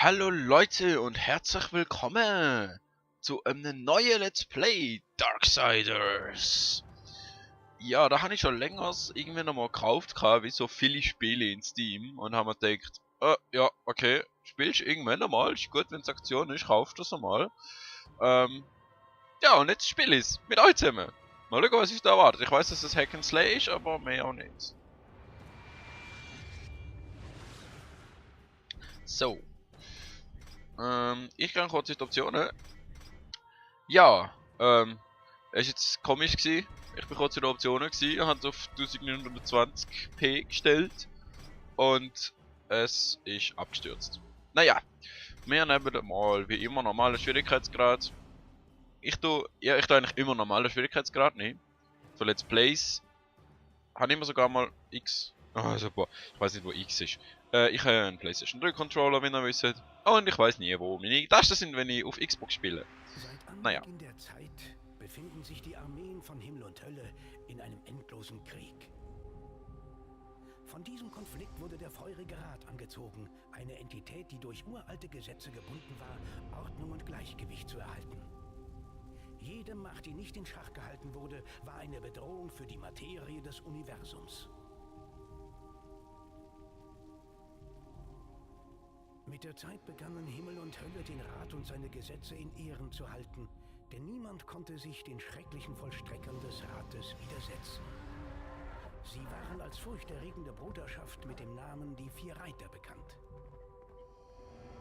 Hallo Leute und herzlich willkommen zu einem neuen Let's Play Darksiders. Ja, da habe ich schon länger irgendwie nochmal gekauft, wie so viele Spiele in Steam und haben mir gedacht, ja, okay, spielst du irgendwann nochmal, ist gut, wenn es Aktion ist, kauf das nochmal. Ja, und jetzt spiele ich es mit euch zusammen. Mal schauen, was ich da erwartet. Ich weiß, dass es Hack and Slay ist, aber mehr auch nicht. So. Ich gehe kurz in die Optionen. Ja, es war jetzt komisch gewesen. Ich bin kurz in den Optionen gewesen und habe es auf 1920p gestellt und es ist abgestürzt. Naja, wir nehmen mal wie immer normalen Schwierigkeitsgrad. Ich tue eigentlich immer normalen Schwierigkeitsgrad nehmen. Für Let's Plays habe ich immer sogar mal X. Ah, super. Ich weiß nicht, wo X ist. Ich habe einen PlayStation 3 Controller, wie ihr wisst. Und ich weiß nie, wo meine Tasten sind, wenn ich auf Xbox spiele. Seit Naja. Anbeginn der Zeit befinden sich die Armeen von Himmel und Hölle in einem endlosen Krieg. Von diesem Konflikt wurde der Feurige Rat angezogen, eine Entität, die durch uralte Gesetze gebunden war, Ordnung und Gleichgewicht zu erhalten. Jede Macht, die nicht in Schach gehalten wurde, war eine Bedrohung für die Materie des Universums. Mit der Zeit begannen Himmel und Hölle den Rat und seine Gesetze in Ehren zu halten, denn niemand konnte sich den schrecklichen Vollstreckern des Rates widersetzen. Sie waren als furchterregende Bruderschaft mit dem Namen die Vier Reiter bekannt.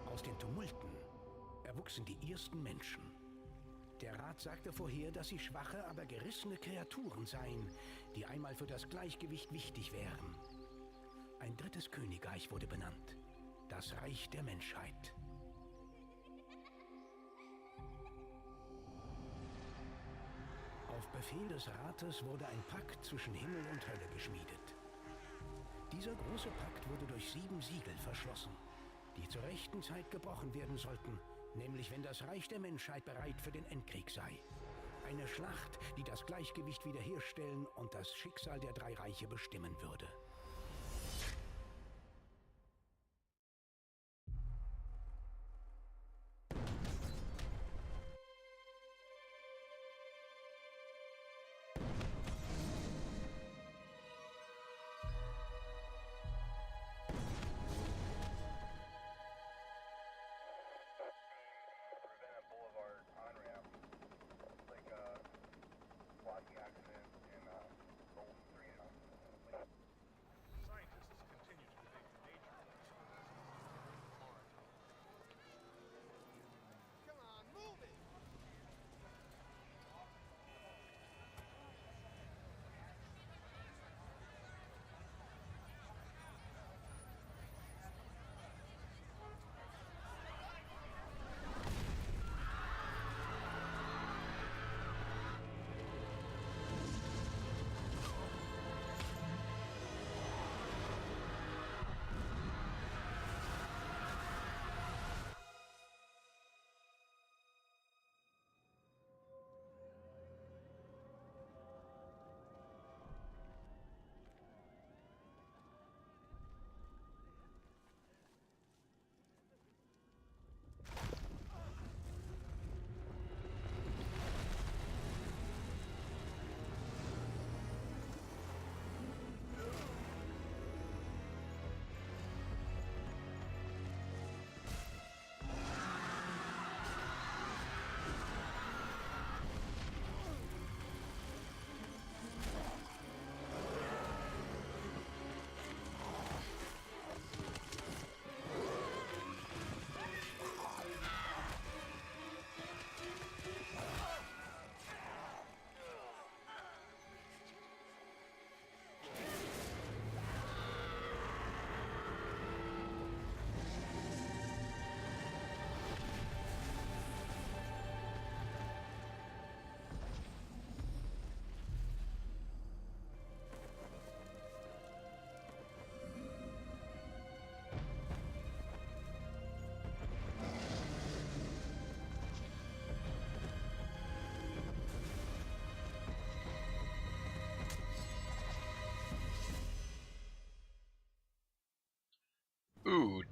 Aus den Tumulten erwuchsen die ersten Menschen. Der Rat sagte vorher, dass sie schwache, aber gerissene Kreaturen seien, die einmal für das Gleichgewicht wichtig wären. Ein drittes Königreich wurde benannt. Das Reich der Menschheit. Auf Befehl des Rates wurde ein Pakt zwischen Himmel und Hölle geschmiedet. Dieser große Pakt wurde durch 7 Siegel verschlossen, die zur rechten Zeit gebrochen werden sollten, nämlich wenn das Reich der Menschheit bereit für den Endkrieg sei. Eine Schlacht, die das Gleichgewicht wiederherstellen und das Schicksal der 3 Reiche bestimmen würde.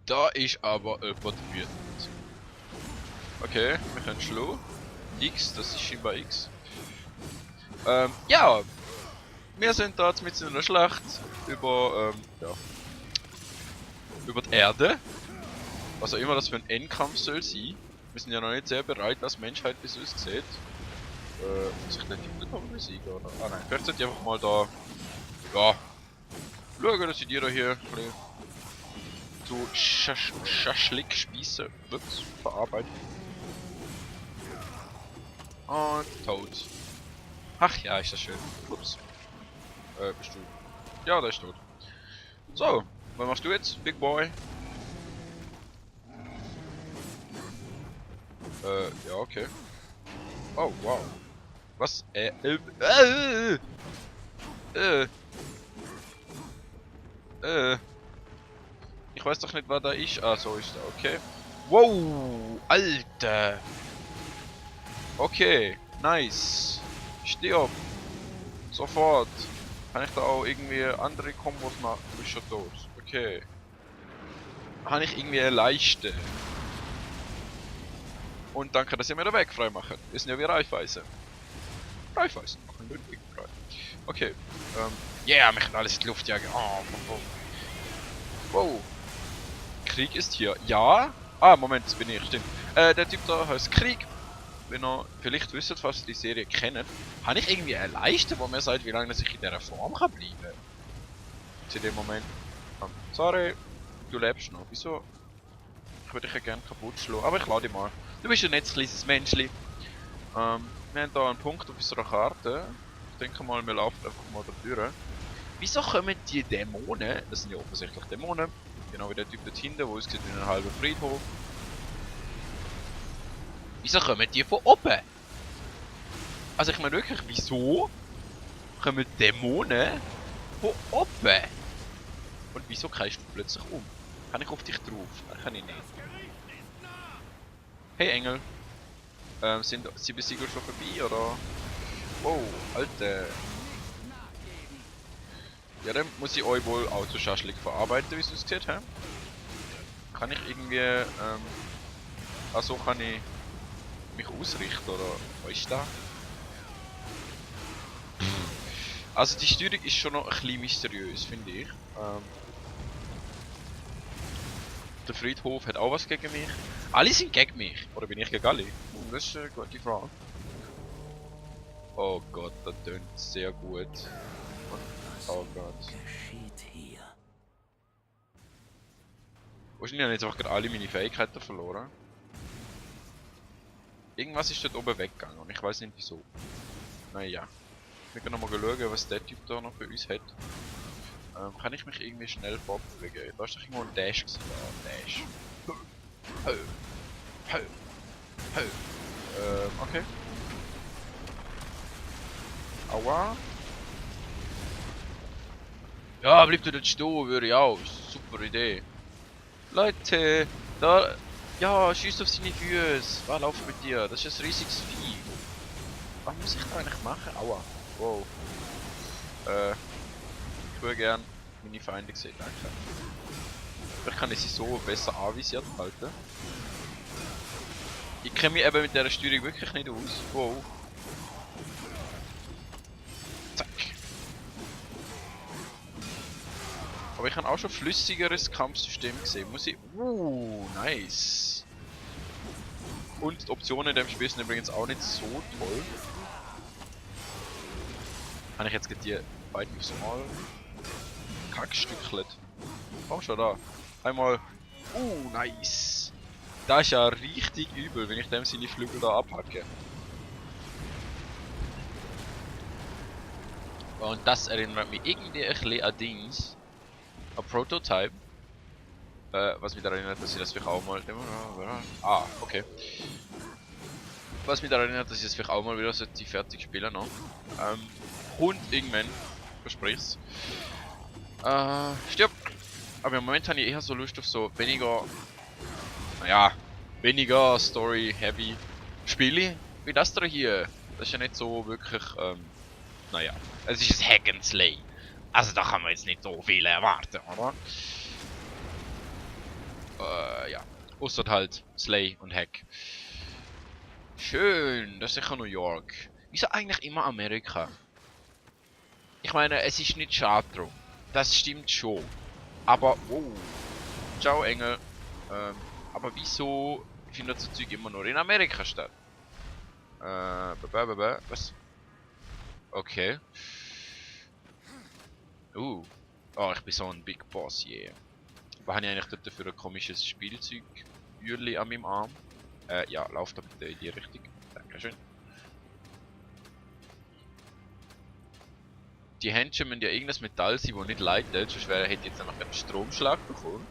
Da ist aber jemand wütend. Okay, wir können schlagen. X, das ist scheinbar X. Ja. Wir sind da jetzt mit in einer Schlacht über, über die Erde. Was auch immer das für ein Endkampf soll sein. Wir sind ja noch nicht sehr bereit als Menschheit, wie es aussieht. Muss ich den Typ nicht noch besiegen, oder? Ah nein, vielleicht sollte ich einfach mal da... Ja... Schauen, dass ich die da hier ein bisschen zu Schaschlik-Spießen verarbeiten. Und tot. Ach ja, ist das schön. Ups. Bist du... Ja, der ist tot. So, was machst du jetzt, Big Boy? Ja, okay. Oh, wow. Was? Ich weiß doch nicht, wer da ist. Ah, so ist er, okay. Wow, Alter. Okay, nice. Stirb. Sofort. Kann ich da auch irgendwie andere Kombos machen? Du bist schon tot. Okay. Kann ich irgendwie eine Leiste? Und danke, dass ihr mir den Weg frei macht. Wir sind ja wie Reifeisen. Reifeisen machen den Weg frei. Okay. Yeah, mich kann alles in die Luft jagen. Oh. Wow. Krieg ist hier. Ja. Ah, Moment, das bin ich. Stimmt. Der Typ da heißt Krieg. Wenn ihr vielleicht wisst, falls ihr die Serie kennt, habe ich irgendwie eine Leiste, wo mir sagt, wie lange ich in dieser Form kann bleiben. Zu dem Moment. Sorry, du lebst noch. Wieso? Ich würde dich ja gerne kaputt schlagen, aber ich lade dich mal. Du bist ein nettes kleines Menschli. Wir haben hier einen Punkt auf unserer Karte. Ich denke mal, wir laufen einfach mal da durch. Wieso kommen die Dämonen, das sind ja offensichtlich Dämonen, genau wie der Typ dort hinten, wo aussieht wie ein halber Friedhof. Wieso kommen die von oben? Also ich meine wirklich, wieso kommen Dämonen von oben? Und wieso kreist du plötzlich um? Kann ich auf dich drauf? Kann ich nicht. Hey Engel. Sind sie besiegt schon vorbei oder? Wow, Alter. Ja, dann muss ich euch wohl auch zu Schaschlik verarbeiten, wie es aussieht, hä? Kann ich irgendwie, also kann ich mich ausrichten, oder was ist da? Also die Steuerung ist schon noch ein bisschen mysteriös, finde ich. Der Friedhof hat auch was gegen mich. Alle sind gegen mich, oder bin ich gegen alle? Das ist eine gute Frage. Oh Gott, das tönt sehr gut. Oh Gott. Wahrscheinlich habe ich jetzt einfach gerade alle meine Fähigkeiten verloren. Irgendwas ist dort oben weggegangen und ich weiß nicht wieso. Naja. Wir können nochmal schauen, was der Typ da noch für uns hat. Kann ich mich irgendwie schnell fortbewegen? Da ist doch irgendwo ein Dash gewesen. Dash. Okay. Aua. Ja, bleib du dort stehen, würde ich auch. Super Idee. Leute, da... Ja, schießt auf seine Füße. Was läuft mit dir? Das ist ein riesiges Vieh. Was muss ich da eigentlich machen? Aua. Wow. Ich würde gerne meine Feinde sehen, danke. Vielleicht kann ich sie so besser anvisiert halten. Ich kenne mich eben mit dieser Steuerung wirklich nicht aus. Wow. Zack. Aber ich habe auch schon flüssigeres Kampfsystem gesehen. Muss ich... nice. Und die Optionen in dem Spiel sind übrigens auch nicht so toll. Habe ich jetzt die beiden so mal kackstückelt. Komm schon da. Einmal. Nice. Das ist ja richtig übel, wenn ich dem seine Flügel da abhacke. Und das erinnert mich irgendwie ein bisschen an Dings. Ein Prototype. Was mich daran erinnert, dass ich das vielleicht auch mal... Ah, okay. Was mich daran erinnert, dass ich das vielleicht auch mal wieder die fertig spielen noch. Und irgendwann, versprich's. Stirb! Aber im Moment habe ich eher so Lust auf so weniger... Naja, weniger Story-heavy Spiele wie das da hier. Das ist ja nicht so wirklich... naja, es ist ein Hack and Slay. Also da kann man jetzt nicht so viel erwarten, oder? Außer halt Slay und Hack. Schön, das ist sicher New York. Wieso eigentlich immer Amerika? Ich meine, es ist nicht schade drum. Das stimmt schon. Aber, oh. Ciao Engel. Aber wieso findet so Zeug immer nur in Amerika statt? Was? Okay. Oh, ich bin so ein Big Boss, yeah. Was habe ich eigentlich dort für ein komisches Spielzeug-Jürli an meinem Arm? Ja, lauf da bitte in die Richtung. Dankeschön. Die Händchen müssen ja irgendwas Metall sein, das nicht leitet, sonst hätte ich jetzt einfach einen Stromschlag bekommen.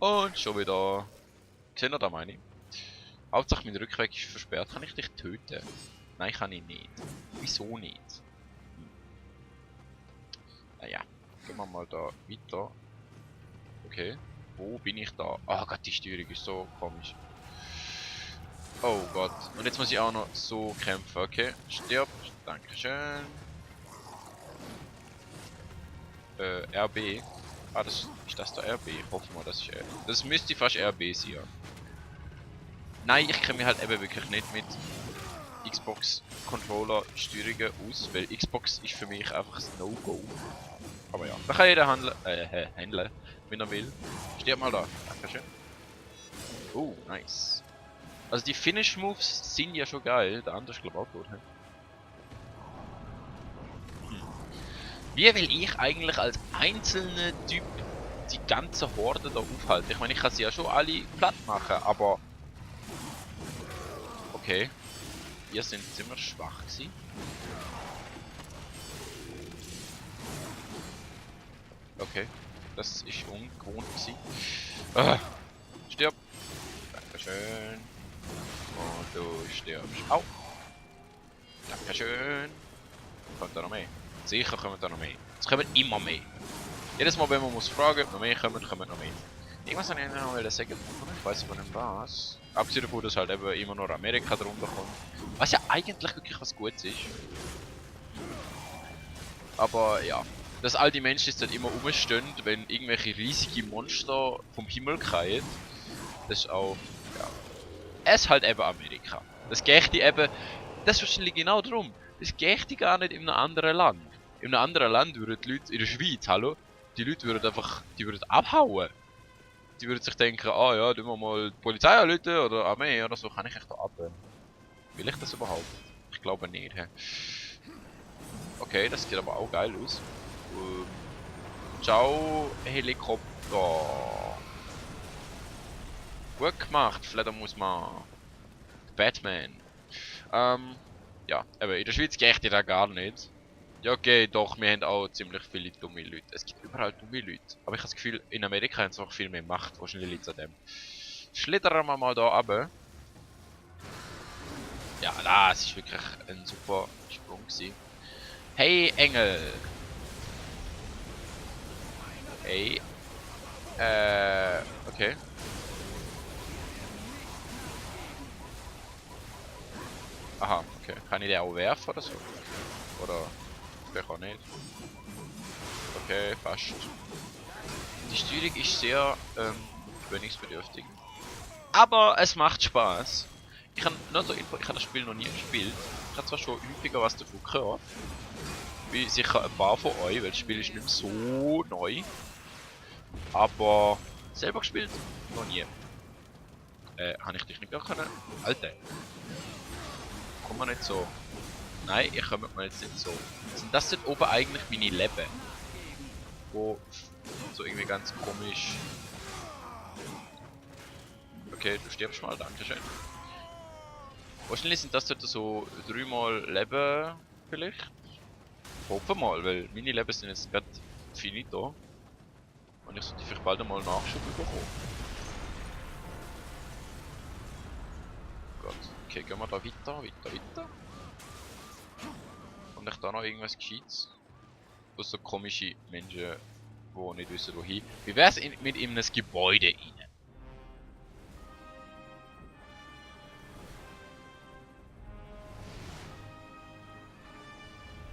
Und schon wieder. Seht ihr da, meine ich? Hauptsache mein Rückweg ist versperrt. Kann ich dich töten? Nein, kann ich nicht. Wieso nicht? Naja, gehen wir mal da weiter. Okay, wo bin ich da? Ah Gott, die Steuerung ist so komisch. Oh Gott, und jetzt muss ich auch noch so kämpfen. Okay, stirb. Dankeschön. RB. Ah, ist das der RB? Ich hoffe mal, das ist RB. Das müsste fast RB sein, ja. Nein, ich kenne mich halt eben wirklich nicht mit Xbox Controller Steuerungen aus, weil Xbox ist für mich einfach ein No-Go. Aber ja, da kann jeder handeln, wenn er will. Stirb mal da. Dankeschön. Oh, nice. Also die Finish Moves sind ja schon geil, der andere ist glaube ich auch tot. Wie will ich eigentlich als einzelner Typ die ganze Horde da aufhalten? Ich meine, ich kann sie ja schon alle platt machen, aber... Okay. Wir sind ziemlich schwach gewesen. Okay. Das ist ungewohnt gewesen. Stirb. Dankeschön. Und du stirbst. Au. Dankeschön. Kommt da noch mehr? Sicher kommen da noch mehr. Es kommen immer mehr. Jedes Mal, wenn man muss fragen, ob noch mehr kommen noch mehr. Irgendwas habe ich noch sagen. Ich weiß aber nicht was. Abgesehen davon, dass halt eben immer nur Amerika drunter kommt. Was ja eigentlich wirklich was Gutes ist. Aber ja. Dass all die Menschen jetzt immer rumstehen, wenn irgendwelche riesige Monster vom Himmel fallen. Das ist auch, ja. Es ist halt eben Amerika. Das geht eben. Das ist wahrscheinlich genau darum. Das geht gar nicht in einem anderen Land. In einem anderen Land würden die Leute, in der Schweiz, hallo, die Leute würden einfach, die würden abhauen. Die würden sich denken, ah ja, tun wir mal die Polizei anrufen oder Armee oder so, kann ich echt da ab. Will ich das überhaupt? Ich glaube nicht, hä. Okay, das sieht aber auch geil aus. Ciao, Helikopter. Gut gemacht, Fledermausmann. Batman. Ja, aber in der Schweiz geht das gar nicht. Ja, okay, doch, wir haben auch ziemlich viele dumme Leute. Es gibt überall dumme Leute. Aber ich habe das Gefühl, in Amerika haben sie auch viel mehr Macht. Wahrscheinlich liegt es an dem. Schlittern wir mal da runter. Ja, das ist wirklich ein super Sprung gewesen. Hey, Engel! Hey. Okay. Aha, okay. Kann ich den auch werfen oder so? Oder vielleicht auch nicht. Okay, fast. Die Steuerung ist sehr gewöhnungsbedürftig. Aber es macht Spaß. Ich habe nur so Info, ich habe das Spiel noch nie gespielt. Ich habe zwar schon häufiger was davon gehört. Wie sicher ein paar von euch, weil das Spiel ist nicht so neu. Aber selber gespielt noch nie. Habe ich dich nicht gar können? Alter. Komm mal nicht so. Nein, ich komme mal jetzt nicht so. Sind das dort oben eigentlich meine Leben? Wo so irgendwie ganz komisch. Okay, du stirbst mal, dankeschön. Wahrscheinlich sind das dort so 3-mal Leben vielleicht. Hoffen mal, weil meine Leben sind jetzt gerade finito. Und ich sollte vielleicht bald einmal Nachschub bekommen. Gott. Okay, gehen wir da weiter. Und ich da noch irgendwas Gescheites? Aus so komische Menschen, die nicht wissen wohin. Wie wär's mit in einem Gebäude rein?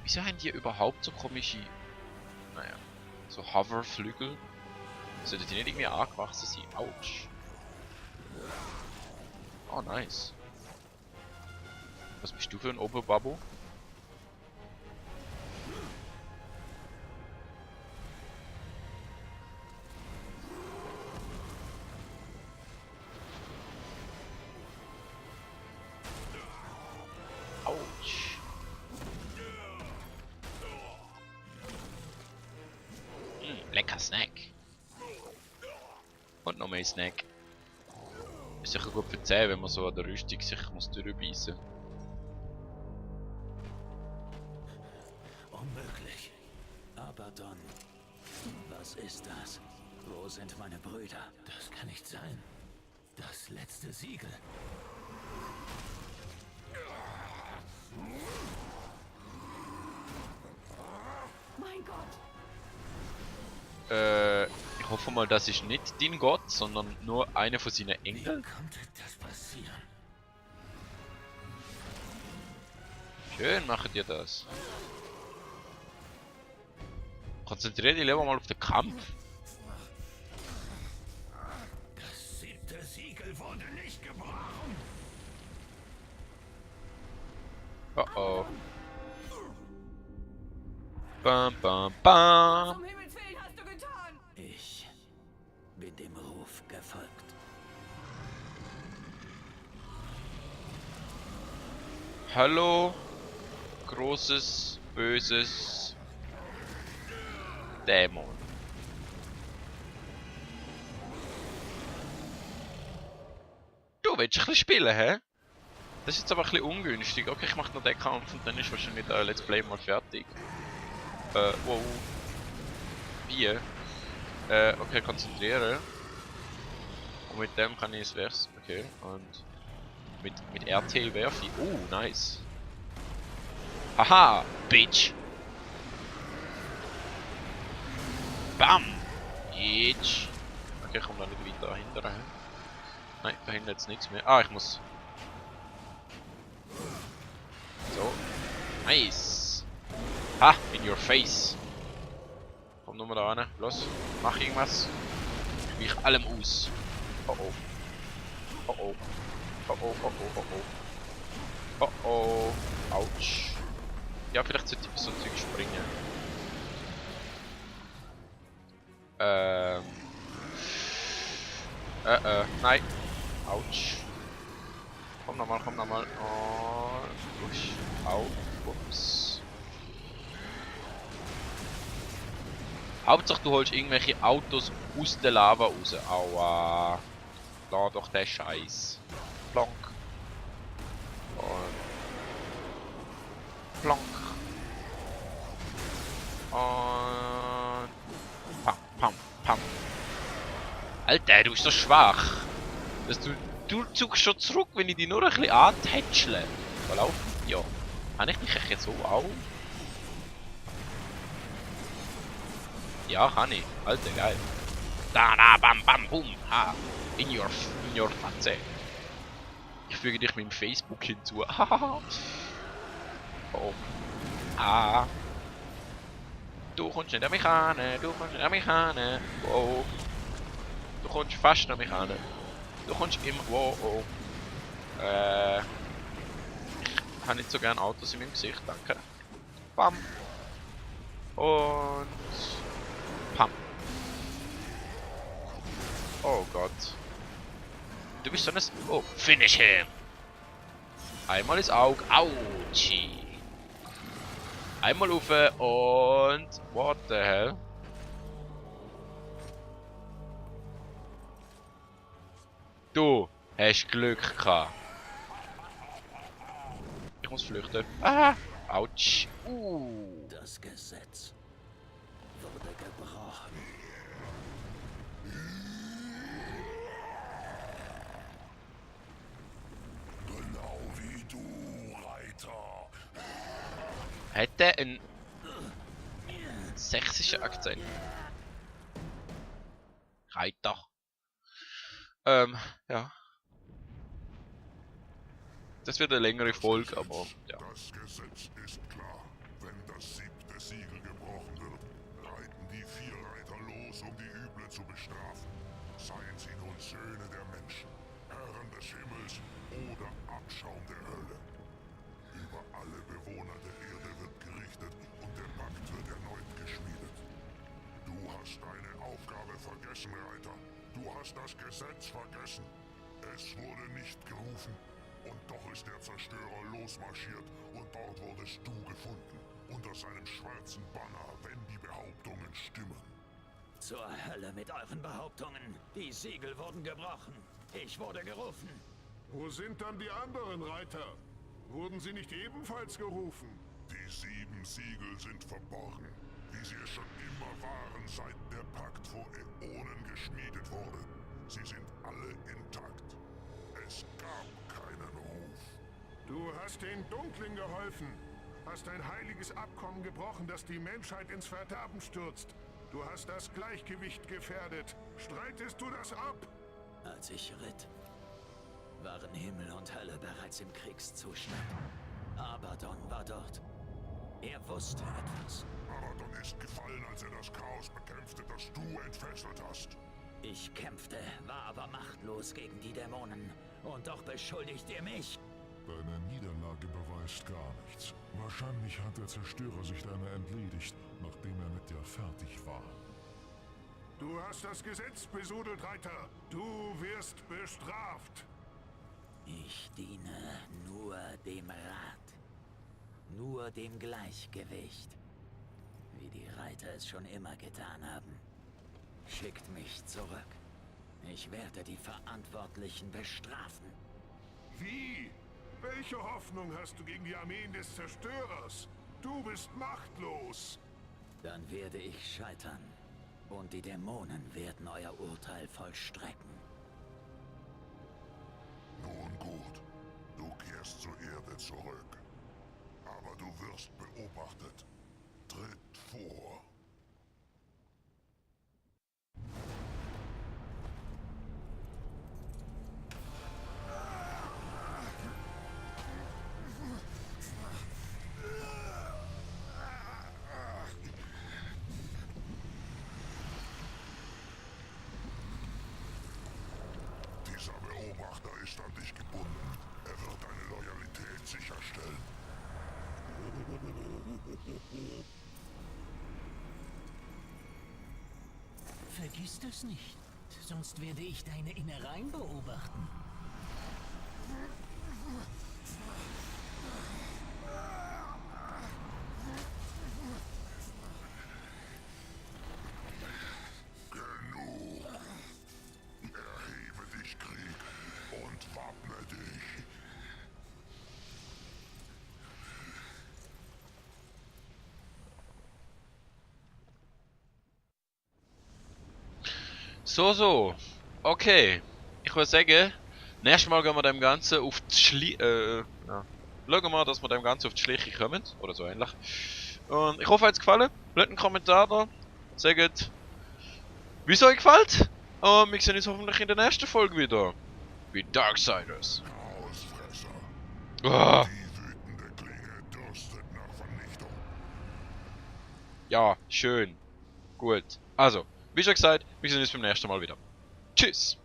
Wieso haben die überhaupt so komische, naja, so Hoverflügel? Sollten die nicht irgendwie angewachsen sein? Autsch. Oh, nice. Was bist du für ein Oberbabo? Autsch. Lecker Snack. Und noch mehr Snack. Ist sicher gut für 10, wenn man so an der Rüstung sich muss durchbeissen. Unmöglich. Abaddon. Was ist das? Wo sind meine Brüder? Das kann nicht sein. Das letzte Siegel. Mein Gott. Ich hoffe mal, das ist nicht dein Gott, sondern nur einer von seinen Wie Engeln. konnte das passieren? Schön machen dir das. Konzentriere dich lieber mal auf den Kampf. Das 7. Siegel wurde nicht gebrochen. Oh oh. Bam bam bam. Um Himmels Willen hast du getan? Ich bin dem Ruf gefolgt. Hallo, großes, böses Dämon. Du willst ein bisschen spielen, hä? Das ist jetzt aber ein bisschen ungünstig. Okay, ich mache noch den Kampf und dann ist wahrscheinlich der Let's Play mal fertig. Wow. Wie? Okay, konzentrieren. Und mit dem kann ich es wechseln. Okay, und mit RT werfe ich. Oh, nice. Haha, Bitch. Bam. Bitch. Okay, ich komme da nicht weiter dahinter. Nein, da hinten jetzt nichts mehr. Ah, ich muss. So. Nice. Ha, in your face. Komm nur mal da rein. Los, mach irgendwas. Ich wich allem aus. Oh oh. Oh oh. Oh oh, oh oh, oh oh. Oh oh. Autsch. Ja, vielleicht sollte ich bei so Zeug springen. Nein. Autsch. Komm nochmal, komm nochmal. Oh. Usch. Au. Ups. Hauptsache du holst irgendwelche Autos aus der Lava raus. Aua. Lass doch den Scheiß. Plonk. Und. Plonk. Und. Pam, pam, pam. Alter, du bist so schwach. Dass du zuckst schon zurück, wenn ich dich nur ein bisschen antätschle. Wo laufen? Ja. Kann ich mich jetzt so auf? Ja, kann ich. Alter, geil. Da, bam, bam, bum, ha. In your Fatze. Ich füge dich mit dem Facebook hinzu. Hahaha. Oh. Ah. Du kommst nicht an mich ran, du kommst nicht an mich ran. Wow. Du kommst fast an mich ran. Du kommst immer. Wow, oh. Ich habe nicht so gerne Autos in meinem Gesicht, danke. Bam. Und. Pam. Oh Gott. Du bist so ein. Oh, finish him! Einmal ins Auge. Autschi. Einmal rauf und. What the hell? Du hast Glück gehabt. Ich muss flüchten. Ah! Autsch. Das Gesetz wurde gebrochen. Genau wie du, Reiter. Hat der einen sächsischen Akzent? Reiter. Ja. Das wird eine längere Folge, aber ja. Das Gesetz ist klar. Wenn das 7. Siegel gebrochen wird, reiten die 4 Reiter los, um die Üble zu bestrafen. Seien sie nun Söhne der Menschen Herren des Himmels oder Abschaum der Hölle. Über alle Bewohner der Erde wird gerichtet und der Pakt wird erneut geschmiedet. Du hast deine Aufgabe vergessen, Reiter. Du hast das Gesetz vergessen. Es wurde nicht gerufen. Und doch ist der Zerstörer losmarschiert und dort wurdest du gefunden. Unter seinem schwarzen Banner, wenn die Behauptungen stimmen. Zur Hölle mit euren Behauptungen. Die Siegel wurden gebrochen. Ich wurde gerufen. Wo sind dann die anderen Reiter? Wurden sie nicht ebenfalls gerufen? Die 7 Siegel sind verborgen, wie sie es schon immer waren, seit der Pakt vor Äonen geschmiedet wurde. Sie sind alle intakt. Es gab keinen Ruf. Du hast den Dunklen geholfen. Hast ein heiliges Abkommen gebrochen, das die Menschheit ins Verderben stürzt. Du hast das Gleichgewicht gefährdet. Streitest du das ab? Als ich ritt, waren Himmel und Hölle bereits im Kriegszustand. Abaddon war dort. Er wusste etwas. Abaddon ist gefallen, als er das Chaos bekämpfte, das du entfesselt hast. Ich kämpfte, war aber machtlos gegen die Dämonen. Und doch beschuldigt ihr mich. Deine Niederlage beweist gar nichts. Wahrscheinlich hat der Zerstörer sich deiner entledigt, nachdem er mit dir fertig war. Du hast das Gesetz besudelt, Reiter. Du wirst bestraft. Ich diene nur dem Rat. Nur dem Gleichgewicht. Wie die Reiter es schon immer getan haben. Schickt mich zurück. Ich werde die Verantwortlichen bestrafen. Wie? Welche Hoffnung hast du gegen die Armeen des Zerstörers? Du bist machtlos. Dann werde ich scheitern. Und die Dämonen werden euer Urteil vollstrecken. Nun gut, du kehrst zur Erde zurück. Aber du wirst beobachtet. Tritt vor. Dieser Beobachter ist an dich gebunden. Er wird deine Loyalität sicherstellen. Vergiss das nicht, sonst werde ich deine Innereien beobachten. Genug. Erhebe dich, Krieg, und wappne dich. So. Okay. Ich würde sagen, nächstes Mal gehen wir dem Ganzen auf die ja. Schauen wir mal, dass wir dem Ganzen auf die Schliche kommen. Oder so ähnlich. Und ich hoffe, es hat gefallen. Lasst einen Kommentar da. Sagt, wie es euch gefällt. Und wir sehen uns hoffentlich in der nächsten Folge wieder. Wie Darksiders. Chaosfresser. Ah, Die wütende Klinge dürstet nach Vernichtung. ja, schön. Gut. Also, wie schon gesagt, wir sehen uns beim nächsten Mal wieder. Tschüss.